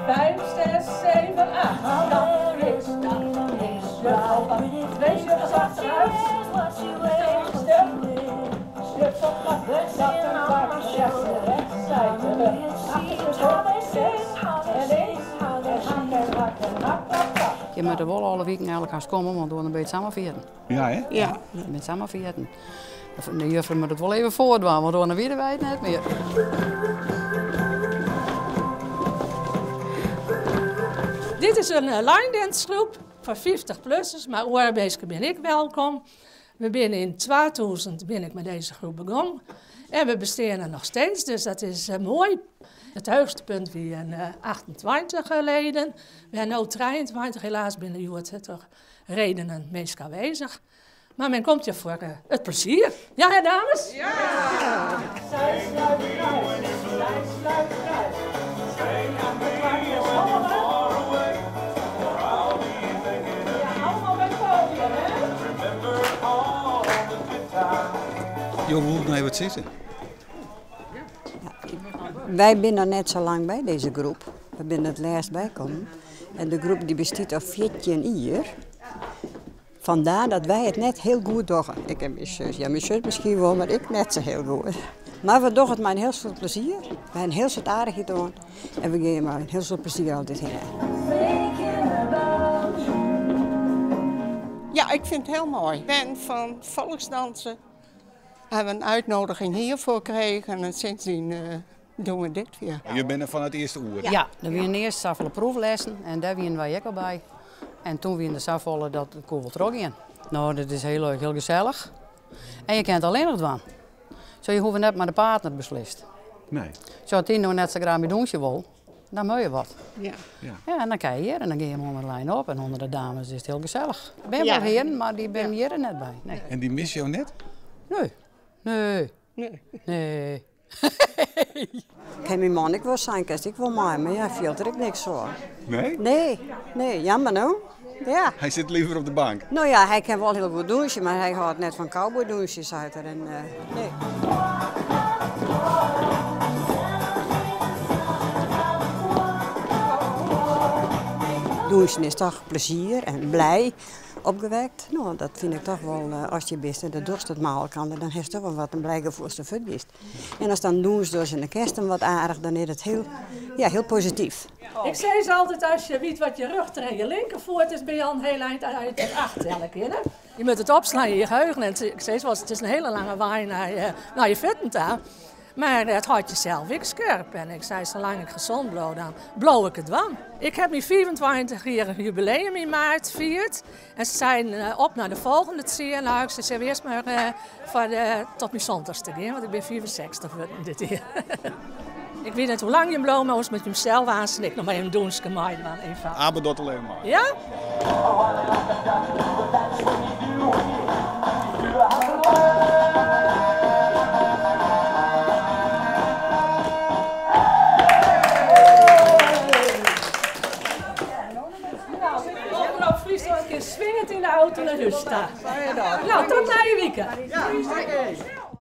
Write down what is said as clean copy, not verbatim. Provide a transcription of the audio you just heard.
5, 6, 7, 8. Dat is, dat is. Shuffle. Twee shuffles achteruit. Step. Shuffle. Dat een bak. Rechts, rechts, zij, terug. Achter, 6 en links. En hak en hak en hak, hak, hak. Je moet er wel alle weken eigenlijk gaan komen, want dan ben je het samen vieren. Ja, hè? Ja, je bent samen vieren. De juffrouw moet het wel even voordoen, want dan weten wij het net meer. Dit is een line dance groep voor 50-plussers, maar oorbeesten ben ik welkom. We zijn in 2000 ben ik met deze groep begonnen en we bestaan er nog steeds, dus dat is mooi. Het hoogste punt was een 28 leden. We hebben nu 23, helaas binnen de het toch redenen meest aanwezig. Maar men komt hier voor het plezier. Ja, hè, dames? Ja! Zij sluit kruis, zij sluit kruis. Ja, allemaal bij het podium, hè? Jo, hoe moet nou wat zitten? Wij zijn nog net zo lang bij deze groep. We zijn het laatst bijkomen. En de groep die bestaat uit 14 jaar. Vandaar dat wij het net heel goed doen. Ik en mijn zus. Ja, mijn zus misschien wel, maar ik net zo heel goed. Maar we doen het maar een heel soort plezier. We hebben een heel soort aardigheid doen. En we gaan maar een heel soort plezier altijd heen. Ja, ik vind het heel mooi. Ik ben van volksdansen. We hebben een uitnodiging hiervoor gekregen en sindsdien doen we dit weer. Je bent er van het eerste uur? Ja, ja, dan waren eerst zoveel proeflessen en daar waren wij ook al bij. En toen waren de zoveel dat het kon wel terug in. Nou, dat is heel leuk, heel gezellig. En je kent alleen nog doen. Zo, je hoeft net maar de partner beslist. Nee. Zo, als die nou net zo graag met doen wil, dan moet je wat. Ja. Ja. Ja, en dan kan je hier en dan ga je hem onder de lijn op en onder de dames is het heel gezellig. Ik ben Ja. wel heren, maar die ben hier er net bij. Nee. En die mis jou net? Nee. Nee. Nee. Nee. Ik heb mijn man, ik wil zijn, ik wil mij, maar ja, viel er ik niks voor. Nee? Nee, nee, jammer nou. Ja. Hij zit liever op de bank. Nou ja, hij kan wel heel goed douchen, maar hij houdt net van cowboy douchen, zei hij. En, nee. Douchen is toch plezier en blij opgewekt. Nou, dat vind ik toch wel, als je bent en de dorst het maal kan, dan heeft het toch wel wat een blij gevoel als de voet is. En als dan doen ze dus in de kerst en wat aardig, dan is het heel, ja, heel positief. Ik zei ze altijd, als je weet wat je rug en je linkervoet is, ben je al een heel eind uit het achtellen, hè? Je moet het opslaan in je geheugen. En ik zei ze, het is een hele lange waai naar je voeten toe. Maar het houdt jezelf ik scherp. En ik zei, zolang ik gezond blijf, dan blow ik het wel. Ik heb mijn 24 jaar jubileum in maart gevierd. En ze zijn op naar de volgende CNA. Ze zei eerst maar tot mijn zondagste keer, want ik ben 64 geworden dit jaar. Ik weet niet hoe lang je blow maar met jezelf aansnikt. Nog maar een doenske meid, man, eenvoudig. Aber dat alleen maar. Ja? Swingend in de auto naar huis staan. Nou, tot na je weekend. Ja, oké.